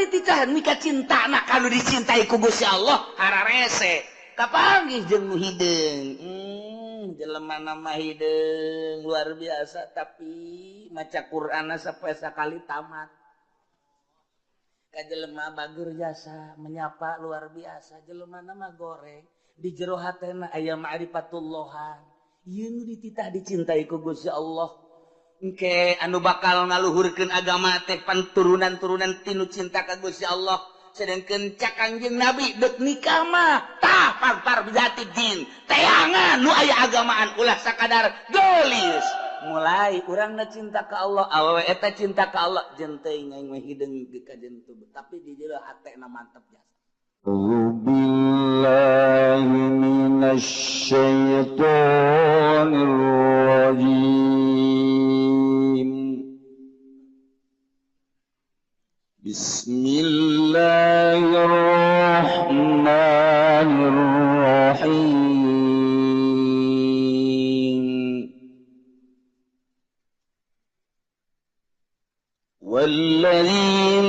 dititah nikah cintana kalau dicintai ku Gusti Allah hararese kapanggih jeung nu hideung. Jelema nama hideung luar biasa tapi maca Qur'anna sapoe sakali tamat. Ka jelema bager jasa menyapa luar biasa jelema nama goreng di jero hatena aya ma'rifatullahan. Ieu nu dititah dicintai ku Gusti Allah. Engke anu bakal ngaluhurkeun agama teh pan turunan-turunan tinu cinta ka Gusti Allah. Sedangkeun cak Kangjeng Nabi deuk nikah mah tah pangpar bijati din teangan nu aya agamaan ulah sakadar geulis. Mulai urangna cinta ka Allah, awewe eta cinta ka Allah, jeung teuing aing mah hideung ka jeung teu, tapi di jero hatena mantep jasa. A'udzu billahi minasyaitonir rajim. Bismillahirrahmanirrahim. والذين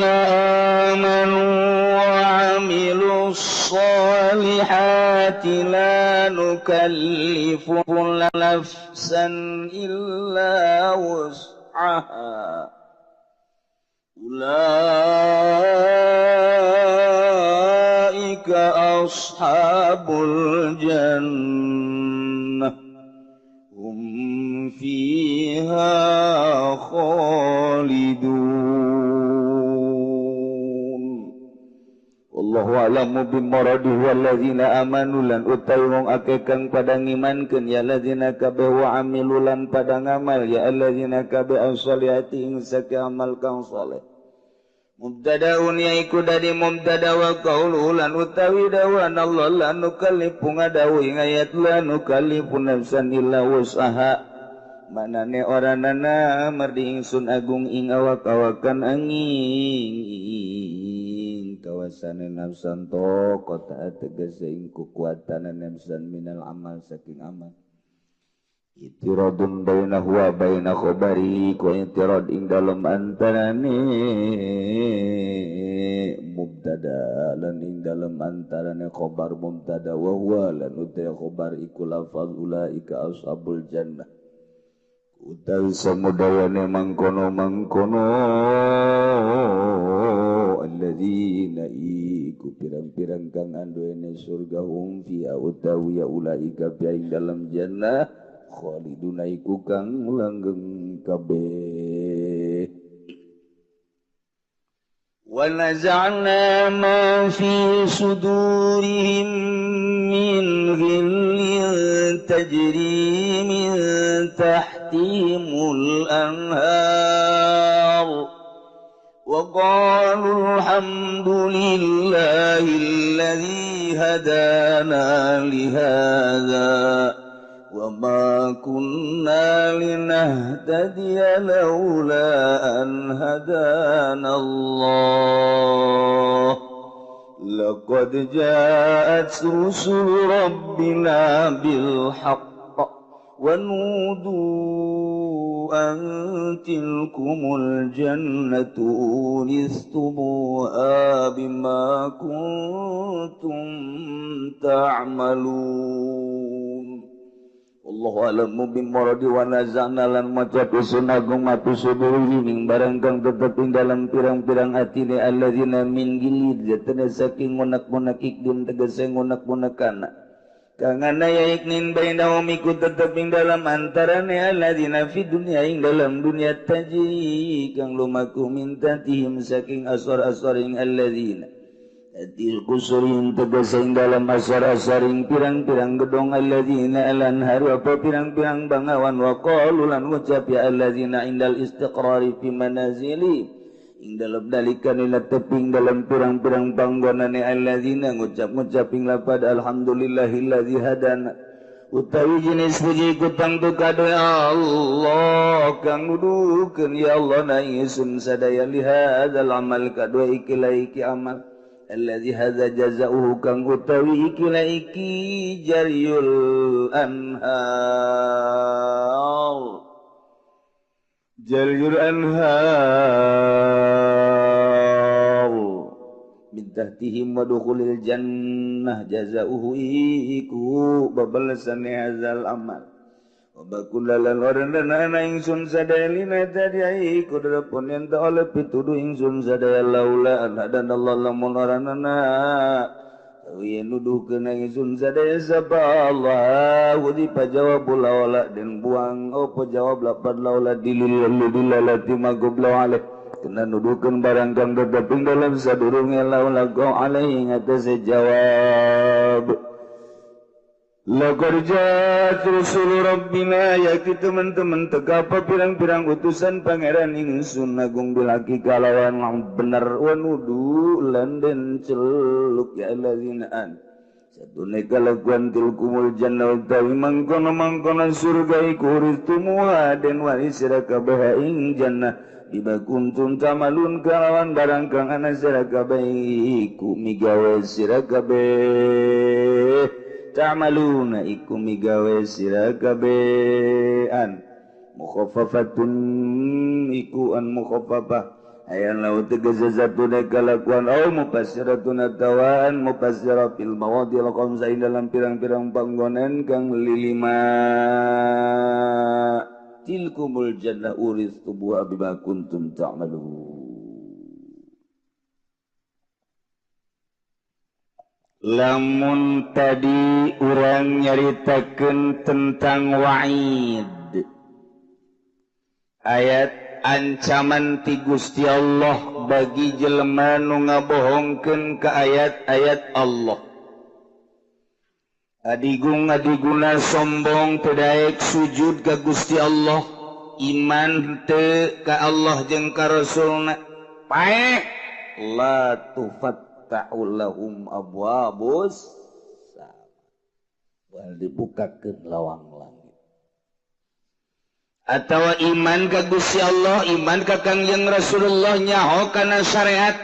آمنوا وعملوا الصالحات لا نكلف نفسا إلا وسعها أولئك أصحاب الجنة هم فيها خالدون. Wallahu a'lamu bimuradihi walladzina amanu lan utawi wong akeh kang padha ngimankeun ya alladzina kabeh wa amilu lan padha ngamal ya alladzina kabeh as-solihati ing sake amal kang saleh. Mubtadaun yaiku dadi mubtada wa qaulu lan utawi dawan Allah la nukallifu ngadawu ing ayat la nukallifu nafsan illa wus'aha. Manane ora nana mardi ingsun agung ing awak-awakan angin kawasane nafsan to kota tegese ing kekuatan nafsan minal amal saking amal. Itiradun bainahu wa baina khabari ku itirad ing dalem antarane mubtada lan ing dalem antarane khabar mubtada wa huwa lan uta khabar iku lafaz ulaika ashabul jannah. Utawi samudayane mangkono-mangkono alladzina iku pirang-pirang kang anduene surga hum fiha utawi ya ulaika fi ing dalem jannah khaliduna iku kang langgeng kabeh. Wa naza'na ma fi sudurihim min ghillin tajri min tahtihimul anhar wa qalu alhamdulillahi alladhi hadana lihadha wa ma kunna linahtadiya laula an hadana Allah. Laqad ja'at rusul rabbina bil haqq wa nudu an tilkumul jannatu uristumuha bima kuntum ta'malun. Allahu a'lamu bimuradi wa naza'na lan maca usun agung matu suduri ing barang kang tetep ing dalam pirang-pirang atine alladzina min gilid jatana saking ngonak-ngonak ikdin tegese ngonak-ngonakan kang ana ya iknin bainahum iku tetep ing dalam antarane alladzina fi dunya ing dalam dunya tajri kang lumaku min tahtihim saking asor-asor ing alladzina Atil kusurin tegese ing dalam asar-asaring pirang-pirang gedong alladzina alanhar apa pirang-pirang bangawan wa qalu lan ngucap ya alladzina indal istiqrari fi manazili ing dalam dalikan ila teping dalam pirang-pirang panggonane alladzina ngucap-ngucap ing lapad alhamdulillahillazi hadana utawi jenis puji ku tangtu kadoe Allah kang nuduhkeun ya Allah na ingsun sadaya li hadzal amal kadoe iki la iki amal alladzi hadza jazaohu kang utawi iki la iki jaryul anhar jaryul anhar. min tahtihim wa dukhulil jannah jazaohu iku babalasan hazal amal. Bakulalan orang dan anak ingsun sadaya lina tadi iku derapun yang tak oleh pituduh ingsun sadaya laula anak dan Allah lamun orang anak yen nuduh kena ingsun sadaya sapa Allah wadi pajawab laula dan buang apa jawab lapad laula dilil dilalati magublau alaih kena nuduhkeun barang kang tetep ing dalam sadurunge laula kau alaihi ngatasé jawab. Laqad ja'at rusul rabbina yaitu teman-teman tegapa pirang-pirang utusan pangeran ingsun agung bil hakika lawan bener wa nudu lan den celuk ya allazina an satune kalakuan tilkumul jannah utawi mangkono-mangkono surga iku uristumuha den waris sira kabeh ing jannah bima kuntum tamalun kalawan barang kang ana sira kabeh iku migawe sira kabeh ta'maluna iku migawe sira kabehan mukhaffafatun iku an mukhaffafah ayan lau tegese satune kalakuan au mufassiratun atawaan mufassira fil mawadhil khamsa dalam pirang-pirang panggonan kang lilima tilkumul jannah uristubuha bima kuntum ta'malun. Lamun tadi urang nyaritakeun tentang wa'id, ayat ancaman ti Gusti Allah bagi jelema nu ngabohongkeun ka ayat-ayat Allah. Adigung adiguna sombong teu daek sujud ka Gusti Allah, iman teu ka Allah jeung ka Rasulna, paeh la tufat ta'ullahum abwabus wal dibukakeun lawang langit. Atawa iman ka Gusti Allah, iman ka Kangjeng Rasulullah nyaho kana syariat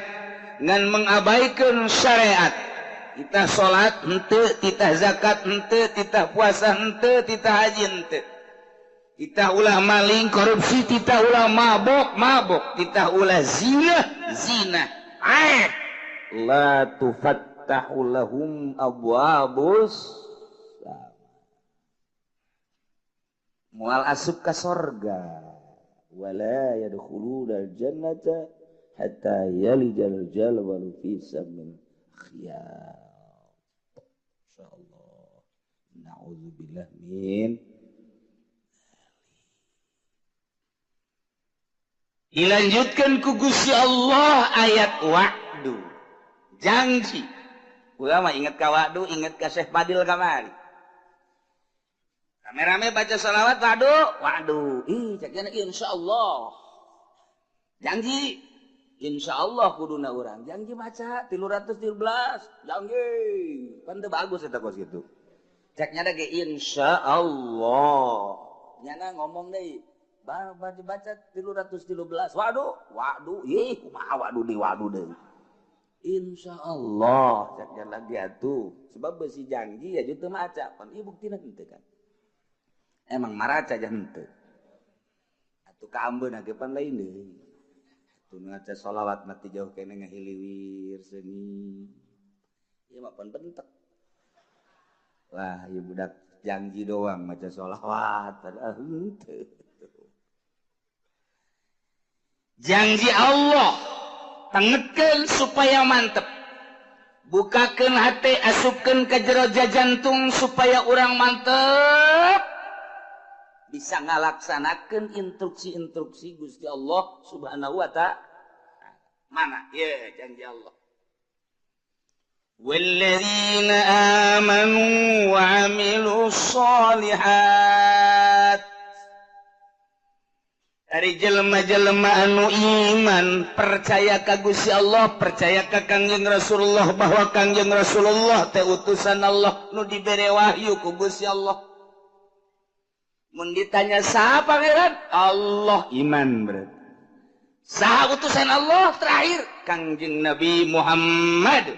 ngan mengabaikan syariat. Titah salat henteu, titah zakat henteu, titah puasa henteu, titah haji henteu. Titah ulah maling korupsi, titah ulah mabok-mabok, titah ulah zina, zina. Ae la tufattahu lahum abwabus mual asup ka sorga wala yadkhuluna jannata hatta yalijal jalwalu fi samil khiyat. Insyaallah na'udzubillah min. Dilanjutkan ku Gusti Allah ayat wa'du, janji. Ulama ingat ka wa'du, ingat ka Syekh Fadil kamari. Rame-rame baca sholawat wa'du, wa'du. Ih, caknya insyaallah. Janji. Insyaallah kuduna urang. Janji maca 313, janji. Pan teu bagus eta kos kitu. Ceknya ge insyaallah. Nyana ngomong deui. Baca baca 313. Wa'du, wa'du. Ih, kumaha wa'du deui, wa'du deui. Insyaallah cek lagi atuh sebab besi janji ya teu maca pan ieu buktina henteu kan emang maraca aja henteu atuh ka ambeuna ge pan lain deui atuh ngaca sholawat mati jauh kene ngahiliwir seungi ieu mah pan bentek wah ieu budak janji doang maca sholawat padahal henteu. Janji Allah tengekeun supaya mantep, bukakeun hati, asupkeun ke jero jantung supaya urang mantep bisa ngalaksanakeun instruksi-instruksi Gusti Allah Subhanahu wa ta'ala. Mana ye janji Allah. Walladzina amanu wa amilus sholihat. Dari jelema-jelema anu iman percaya ka Gusti Allah, percaya ka Kangjeng Rasulullah bahwa Kangjeng Rasulullah teh utusan Allah nu dibere wahyu ku Gusti Allah. Mun ditanya saha pangeran? Allah, iman berarti. Saha utusan Allah terakhir? Kangjeng Nabi Muhammad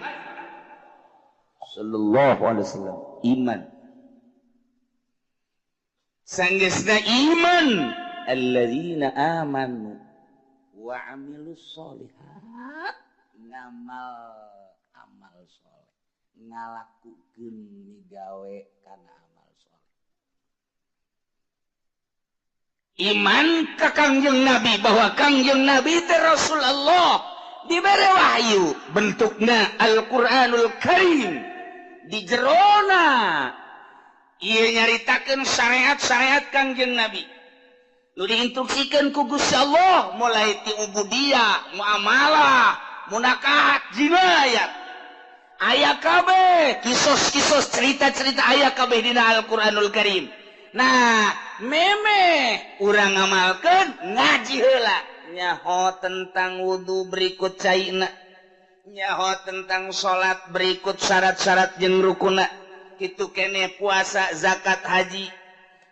sallallahu alaihi wasallam, iman. Sanggeusna iman alladzina amanu wa amilus sholihat, ngamal amal soleh, ngalakukeun migawe kana amal soleh. Iman ka Kangjeng Nabi bahwa Kangjeng Nabi teh Rasulullah dibere wahyu bentukna Al-Qur'anul Karim di jerona ieu nyaritakeun syariat-syariat Kangjeng Nabi nu diinstruksikeun ku Gusti Allah mulai ti ubudiyah, muamalah, munakahat, jinayat. Aya kabeh kisos-kisos cerita-cerita aya kabeh dina Al-Qur'anul Karim. Nah, memeh urang ngamalkeun ngaji heula nyaho tentang wudu berikut caina, nyaho tentang salat berikut syarat-syarat jeung rukuna, kitu keneh puasa, zakat, haji.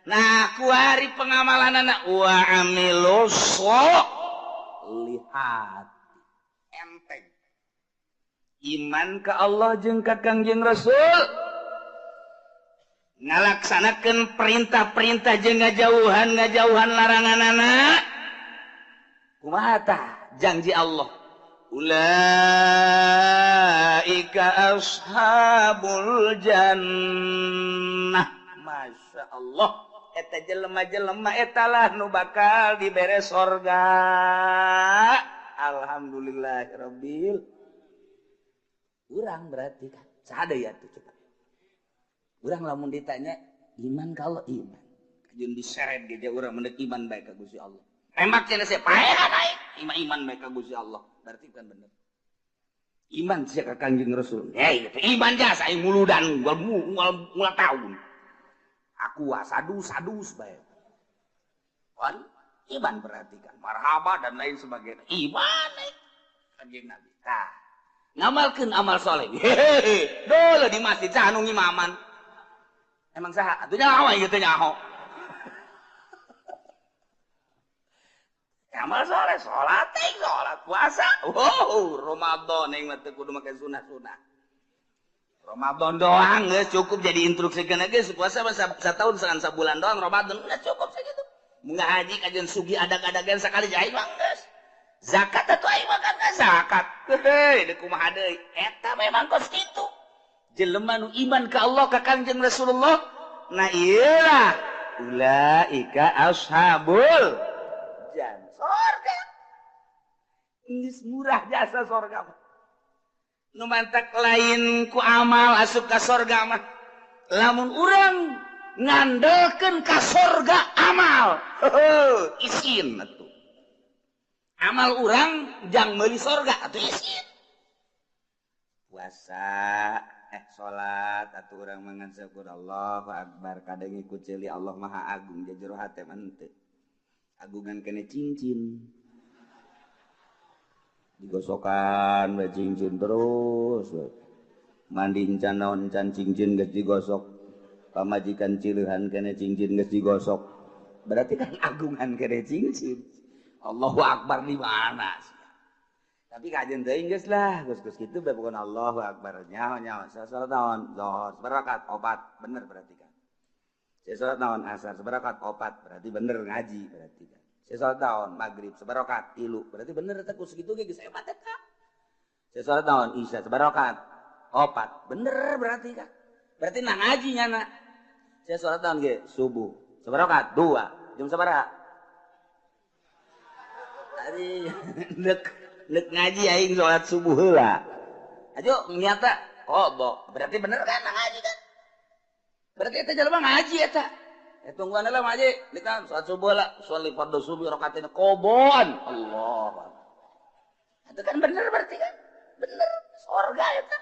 Nah, kuari pengamalanana wa amilus sholihat. Enteng. Iman ka Allah jeung ka Kangjeng Rasul, ngalaksanakeun perintah-perintah jeung ngajauhan-ngajauhan laranganana. Kumaha tah janji Allah? Ulaika ashabul jannah. Masya Allah, eta jelema-jelema eta lah nu bakal dibere sorga. Alhamdulillahirabbil. Urang berarti kan sada ya tuh cepat. Urang lamun ditanya iman kalau iman, kajun diseret ge urang mendek iman bae ka Gusti Allah. Tembak cenah sia paehan aing, iman bae ka Gusti Allah. Berarti bukan bener. Iman sia ka Kangjeng Rasul. Hei, iman jasa aing muludan ngul tahun. Aku sadus-sadus bae. Kan iman berarti kan marhaba dan lain sebagainya. Iman aing Kangjeng Nabi. Tah, ngamalkeun amal soleh. Hehehe, dole di masjid saha nu ngimaman. Emang saha? Atuh nyaho ieu teh nyaho. Amal soleh, salat teh, salat puasa. Wow, Ramadan aing mah teu kudu make sunah-sunah. Ramadan doang geus cukup jadi instruksikeun geus puasa mah sataun sabulan doang Ramadan geus cukup sakitu. Mun ngaji kajian sugi adag-adagan sakali aing mah geus. Zakat atuh aing mah kan zakat. Heuh, deuk kumaha deui? Eta memang kos kitu. Jelema nu iman ka Allah ka Kangjeng Rasulullah, nah iyalah ulaika ashabul jannah. Sorga. Geus murah jasa sorga mah. Nu mantak lain ku amal asup ka sorga mah. Lamun urang ngandelkeun ka sorga amal, heuh, isin atuh. Amal urang jang meuli sorga atuh isin. Puasa, salat atuh urang mangan syukur Allahu akbar kadenge ku ceuli Allah Maha Agung jero hate mah henteu. Agungan kene cincin. Digosokan we cincin terus we. Mandi encan naon encan cincin geus digosok. Pamajikan cileuhan kene cincin geus digosok. Berarti kan agungan kene cincin. Allahu akbar di mana? Tapi kajian teuing geus lah, geus-geus kitu bae pokona Allahu akbar. Nyaho-nyaho salat naon? Zuhur, sabarakat opat, bener berarti kan. Salat naon asar sabarakat opat, berarti bener ngaji berarti kan. Salat naon maghrib sabarakat tilu, berarti bener eta ku sakitu ge geus hebat eta. Salat naon isya sabarakat opat, bener berarti kan. Berarti nah ngaji nyana. Salat naon ge subuh sabarakat dua, jam sabaraha? Ari nek ngaji aing salat subuh heula. Ajo nyata qada, berarti bener kan ngaji kan? Berarti eta jelema ngaji eta. Tungguan lah ngaji, dikam salat subuh lah, sholat fardhu subuh rakaatin qobon. Allah. Itu kan bener berarti kan? Bener sorga eta.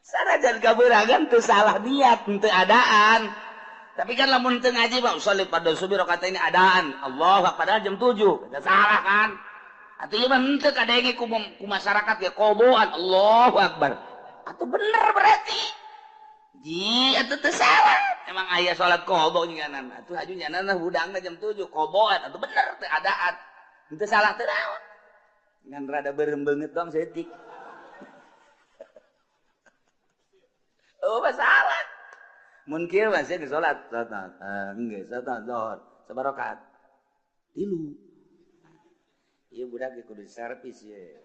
Sanajan kaberangan teu salah niat, teu adaan. Tapi kan lamun teu ngaji mah sholat fardhu subuh rakaatin adaan. Allah padahal jam 7. Eta salah kan? Atuh ieu mah henteu kadenge ku masyarakat ge koboan Allahu akbar. Atuh bener berarti. Ji atuh teu salah. Emang aya salat kobo nyanan. Atuh haju nyanan hudangna jam 7 koboan atuh bener teu adaan. Henteu salah teu naon. Ngan rada beureum beungeut doang saeutik. Oh masalah. Mun kieu mah sia salat salat geus salat zuhur sabarakat. Tilu. Ieu budak ge kudu servis ye.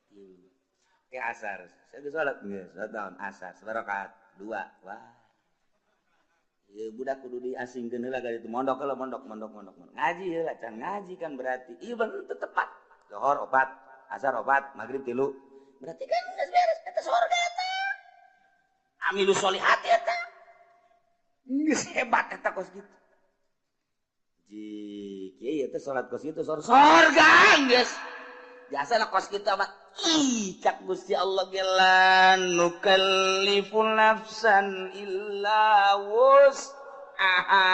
Tilu. Ke asar. Saya geus salat geus, salat naon? Asar, sabarakaat 2. Wah. Ieu budak kudu diasingkeun heula ka ditu mondok heula mondok mondok mondok. Ngaji heula can ngaji kan berarti. Ieu bener teu tepat. Lohor 4, asar 4, maghrib 3. Berarti kan geus beres eta sorga eta. Amilu sholihat eta. Geus hebat eta kos kitu. Ji, kieu teh salat kos kitu sorga geus. Biasana kos kitu mah ih cak Gusti Allah ge la nukallifu nafsan illa wus'aha.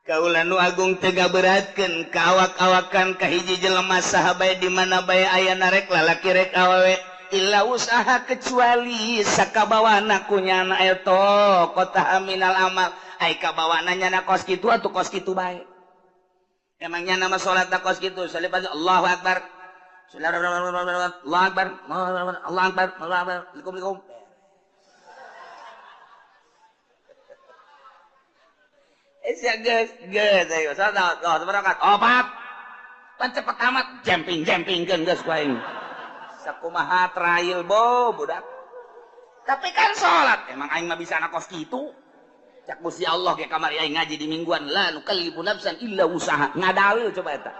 Kaula nu agung teu gaberatkeun ka awak-awakan ka hiji jelema saha bae di mana bae aya rek lalaki rek awewe illa usaha kecuali sakabawana ku nyana eta kota minal amal ai kabawana nyana kos kitu atuh kos kitu bae. Emangnya nama salat kos kitu salib aja Allahu akbar. Allahu akbar. Allahu akbar. Allahu akbar. Assalamualaikum. Sia geus geus ayo salat oh sabarakat opat. Pan cepet amat jemping-jempingkeun geus ku aing. Sakumaha trail bo budak. Tapi kan salat emang aing mah bisa anak kos kitu. Cak Gusti Allah ge kamari aing ngaji di mingguan la nukallifu nafsan illa usaha. Ngadalil coba eta.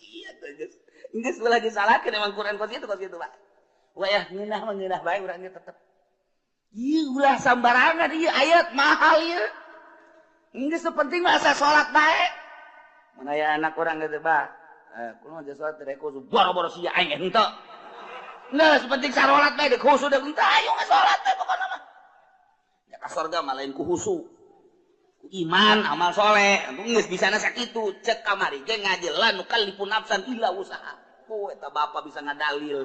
Iya tuh geus. Geus ulah disalahkeun emang Quran kos kitu Pak. Wah ngeunah mah ngeunah bae urang ge tetep. Ieu ulah sambarangan ieu ayat mahal ieu. Geus penting mah asa salat bae. Mun aya anak urang geus bah. Kumaha aja salat rek khusu boro-boro sia aing henteu. Geus penting sarolat bae deuk khusu deuk henteu ayo salat bae pokona mah. Ya ka sorga mah lain ku khusu. Ku iman amal soleh, geus bisana sakitu cek kamari ge ngaji la nukallifu nafsan illa usaha. Oh eta bapa bisa ngadalil.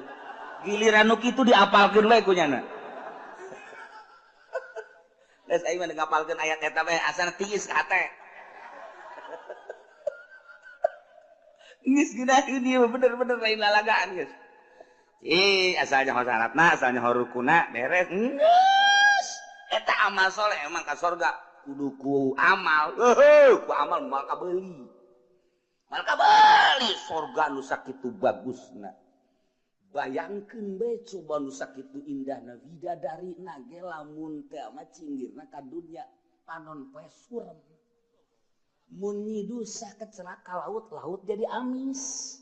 Giliran nu kitu diapalkeun we ku nyana. Geus aing mah ngapalkeun ayat eta bae asana tiis ka hate. Geus geunaheun ieu bener-bener lain lalagaan geus. Ih, asalnya ho salatna, asalnya ho rukuna beres. Geus. Eta amal soleh emang ka sorga kudu ku amal. Heuh, ku amal moal kabeuli. Moal kabeuli sorga nu sakitu bagusna. Bayangkeun bae coba nu sakitu indahna widadarina ge lamun teh mah cinggirna ka dunya panon poe surem. Mun nyidusa kecelaka laut-laut jadi amis.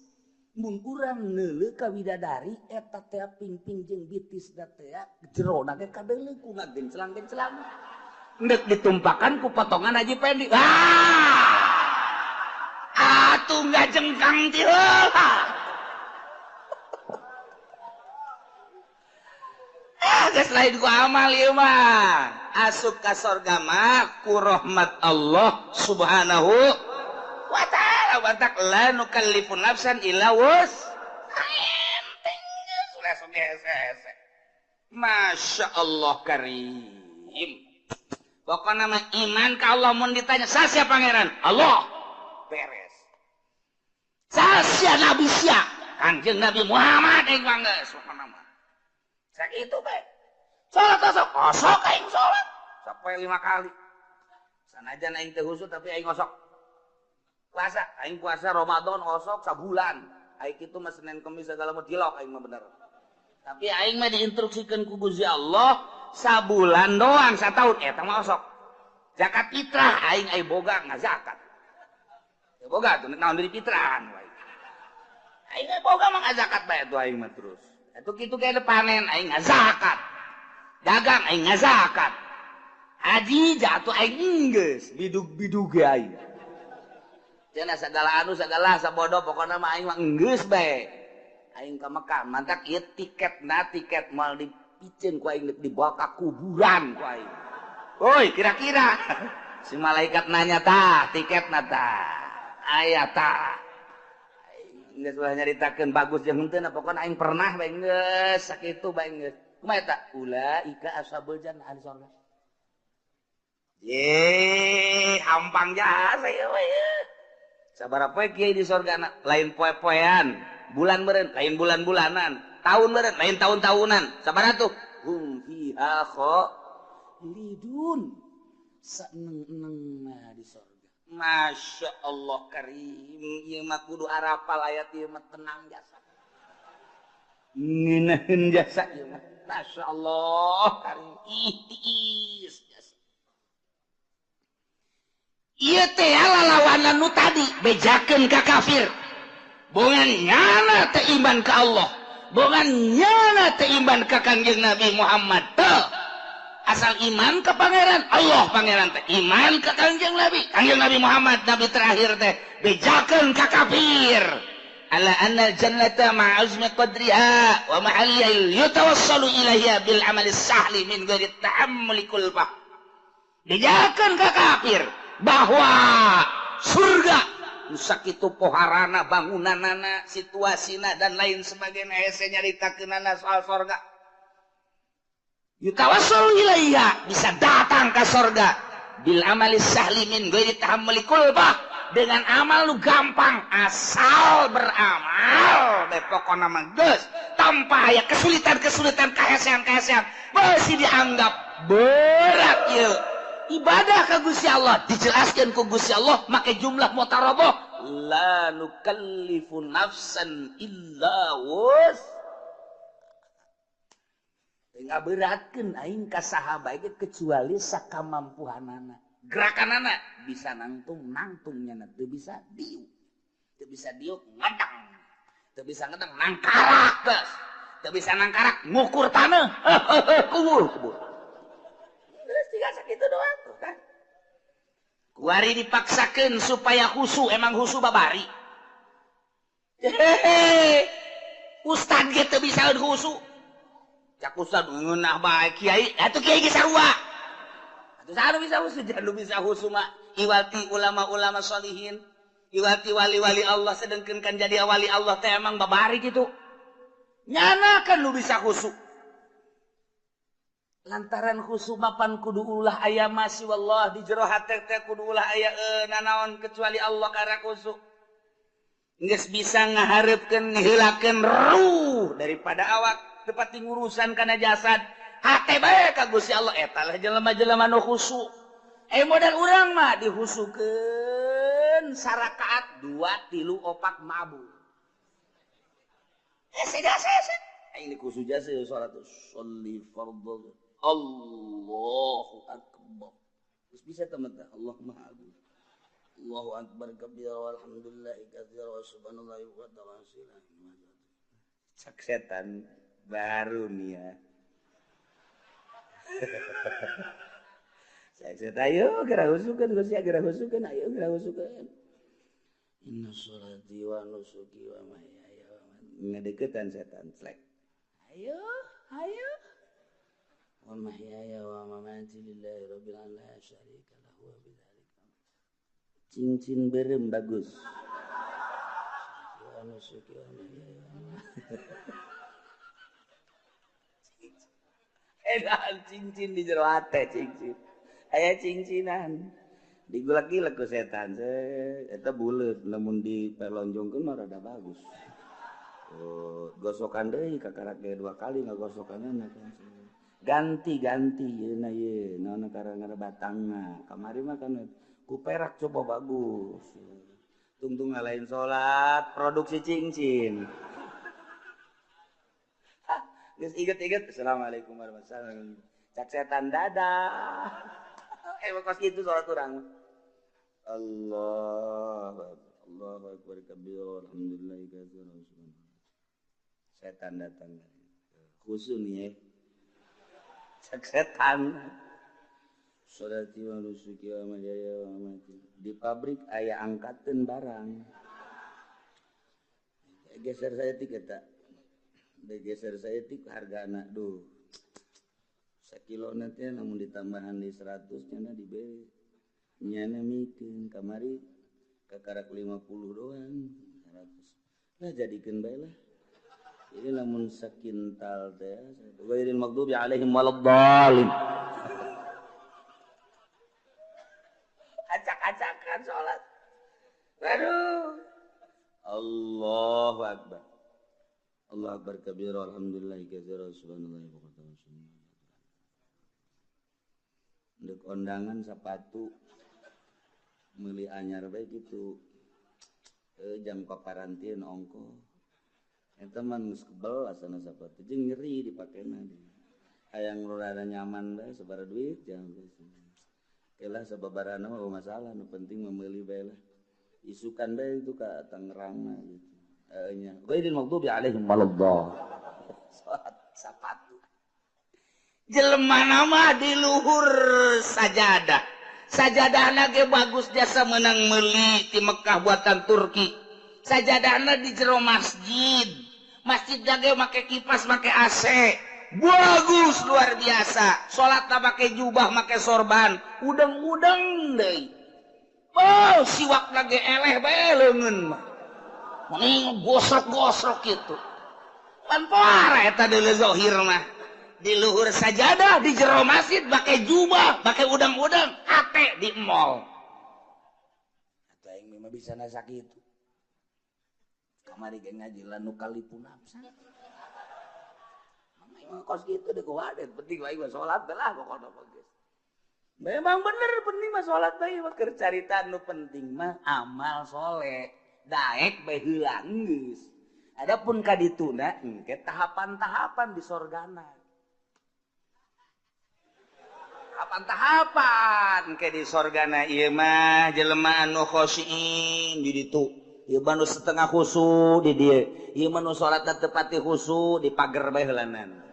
Mun urang neuleuh ka widadari eta teh pingping jeung bitisna teh jerona ge kadeuleuh ku ngagencelang-gencelang. Endek ditumpakan ku potongan Haji Pendi. Ah! Atuh ngajengkang ti heula. Ah, geus lain ku amal ieu mah. Asup ka sorga mah ku rahmat Allah Subhanahu wa ta'ala. Watak la nukallifu nafsan illa wus. Enteng geus hese. Masya Allah karim. Pokokna mah iman ka Allah mun ditanya sasia pangeran? Allah. Beres. Sasia nabi sia? Kanjeng Nabi Muhammad aing mah geus pokona mah. Sakitu bae. Salat osok, osok aing salat sampai 5 kali. Sanajan aing teu khusyuk tapi aing osok. Puasa, aing puasa Ramadan osok sabulan. Aing kitu mah Senin Kemis segala mah dilok aing mah bener. Tapi aing mah diinstruksikeun ku Gusti Allah sabulan doang sataun eta mah osok. Zakat fitrah aing ai boga ngazakat. Teu boga tuh naon deui fitrahan wae. Aing ai boga mah ngazakat bae tuh aing mah terus. Atuh kitu ge panen aing ngazakat. Dagang aing ngazakat. Haji jatuh aing geus bidug-bidug ge aing. Cenah sagala anu sagala sabodo pokona mah aing mah geus bae. Aing ka Mekah mantak ieu tiketna tiket moal dipiceun ku aing dibawa ka kuburan ku aing. Woi, kira-kira si malaikat nanya tah tiketna tah. Aya tah. Aing geus ulah nyaritakeun bagus jeung henteu pokona aing pernah bae geus sakitu bae geus. Kumaha eta? Ulaika ashabul jannah ahli surga. Ye, hampang jasa ieu we. Sabaraha poe kiai di sorgana, lain poe-poean, bulan meureun, lain bulan-bulanan, tahun meureun, lain tahun-tahunan. Sabaraha tuh? Hum fiha khalidun. Saeneng-enengna di sorga. Masya Allah karim, ieu mah kudu arapal ayat ieu mah tenang jasa. Ngeunaheun jasa ieu mah. Masya Allah karim, ih tiis jasa. Ieu teh lalawanan nu tadi bejakeun ka kafir. Bongan nyana teh iman ka Allah, bongan nyana teh iman ka Kangjeng Nabi Muhammad teh. Asal iman ke pangeran Allah, pangeran teh iman ke Kangjeng Nabi, Kangjeng Nabi Muhammad nabi terakhir teh bejakeun ka kafir. Ala anna jannata ma'azmi qadriha wa ma'aliyah yatawassalu ilaiha bil amali sahli min ghairi ta'ammuli kulfah. Bejakeun ka kafir bahwa surga sakitu poharana, bangunanana, situasina dan lain sebagainya, hese nyaritakeunana soal sorga. Yutawassalu ilaiha, bisa datang ke sorga bil amali sahli min ghairi tahammuli kulfah, dengan amal lu gampang asal beramal bae pokona mah geus tanpa aya kesulitan-kesulitan, kahesean-kahesean masih dianggap berat ieu ibadah ka Gusti Allah. Dijelaskeun ku Gusti Allah make jumlah mutarabah, la nukallifu nafsan illa wus. Ngaberatkeun aing ka saha bae kecuali sakamampuhanana. Gerakanana bisa nangtung, nangtungnya teu bisa diuk. Teu bisa diuk ngadang. Teu bisa ngadang nangkarak geus. Teu bisa nangkarak ngukur taneuh. Kubur, kubur. Geus tiga sakitu doang tuh kan. Kuari dipaksakeun supaya khusu, emang khusu babari. Hehehe. Ustad ge teu bisa khusu. Cak ustad ngeunah bae kiai, atuh kiai ge sarua. Atuh saha nu bisa khusu? Jangan nu bisa khusu mah iwati ulama-ulama sholihin, iwati wali-wali Allah, sedengkeun kan jadi wali Allah teh emang babari kitu. Nyana kan nu bisa khusu. Lantaran khusu mapan kudu ulah aya masih wallah di jero hate teh kudu ulah aya nanaon kecuali Allah karena khusu. Geus bisa ngahareupkeun ngeheulakeun ruh daripada awak. Tepati ngurusan kana jasad hate bae ka Gusti Allah, eta lah jelema-jelema nu khusu. Modal urang mah dihusukeun sarakaat 2 3 4 mabur. Aing khusu jasa salat sholli fardhu Allahu akbar. Geus bisa teman teh Allah Maha Agung. Allahu akbar kabira walhamdulillahi katsira wa subhanallahi wa ta'ala. Cak setan baru nih ya. Saya ayo geura husukeun Gusti, geura husukeun, ayo geura husukeun. Inna sholati wa nusuki wa mahyaya wa mamati. Ngadeukeutan setan slek. Ayo, ayo. Wa mahyaya wa mamati lillahi rabbil alamin la syarika lahu wa bidzalika. Cincin berem bagus. Wa nusuki wa mahyaya wa mamati. Edan cincin di jero hate cincin. Aya cincinan. Digulak-gilek ku setan. Eta buleut lamun dipelonjongkeun mah rada bagus. Oh, gosokan deui kakarak ge 2 kali ngagosokanna. Ganti-ganti yeuna ye, naon karang batangna. Kamari mah kan ku perak coba bagus. Tungtung ngalain salat, produksi cincin. Geus inget-inget, assalamualaikum warahmatullahi wabarakatuh. Cak setan dadah. Kos kitu salat urang. Allah Allahu akbar kabir alhamdulillah katsiran. Setan datang. Khusu nih ya. Cak setan. Sholati wa nusuki wa mahyaya wa mamati. Di pabrik aya angkateun barang. Geser saya tik eta. Geser saya tik harga anak duh sakilo nanti namun ditambahan di 100 nyana dibeli nyana mikeun kamari kakarak 50 doang 100 lah jadikeun bae lah ini lamun sakintal teh ghairil maghdubi alaihim waladdallin. Acak-acakan salat. Aduh. Allahu akbar. Allah akbar kabira alhamdulillah katsira subhanallahi wa bihamdihi. Dek ondangan sepatu meuli anyar bae gitu. Jang paparantin ongko. Eta mah geus kebel asana sapatu jeung nyeri dipakena. Hayang rada nyaman bae sabaraha duit jangan geus. Kelah sababarana mah masalah nu penting meuli bae lah. Isukan bae itu ka Tangerang mah gitu. Nya ghairil maghdubi alaihim waladdallin. Salat sapatu. Jelema nama di luhur sajadah. Sajadahna ge bagus jasa menang meuli ti Mekah buatan Turki. Sajadahna di jero masjid. Masjid ge make kipas, make AC. Bagus luar biasa. Salatna make jubah, make sorban, udeng-udeng deui. Oh, siwakna ge eleh bae leungeun mah. Mending gosrok-gosrok kitu. Pan poara eta deuleu zahir mah. Di luhur sajadah, di jero masjid, pakai jubah, pakai udang-udang, hate di mall. Atau yang memang bisa nasak itu. Kamari ge ngaji la nukalipu nafsa. Mama kos gitu deh kuwadet, penting wae mah salat lah pokokna mah geus. Memang bener penting mah salat bae mah keur carita nu penting mah amal soleh. Daek bae heula geus. Adapun ka dituna engke tahapan-tahapan di sorgana. Tahapan-tahapan ke di sorgana ieu mah jelema anu khosyin di ditu. Ieu mah nu setengah khusu di dieu. Ieu mah nu salatna teu pati khusu di pager bae heulanan.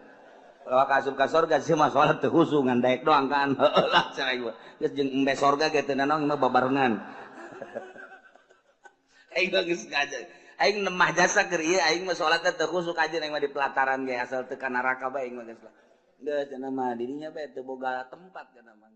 Kalau ka asup ka sorga sih mah salat teu khusu ngan daek doang kan. Heueuh lah cenah ieu. Geus jeung embe sorga ge teu nanaon mah babarengan. Aing mah geus ngajar. Aing nemah jasa keur ieu aing mah salatna teu khusu kajeun aing mah di pelataran ge asal teu ka neraka bae aing mah geus lah. Geus cenah mah dirinya bae teu boga tempat cenah mah.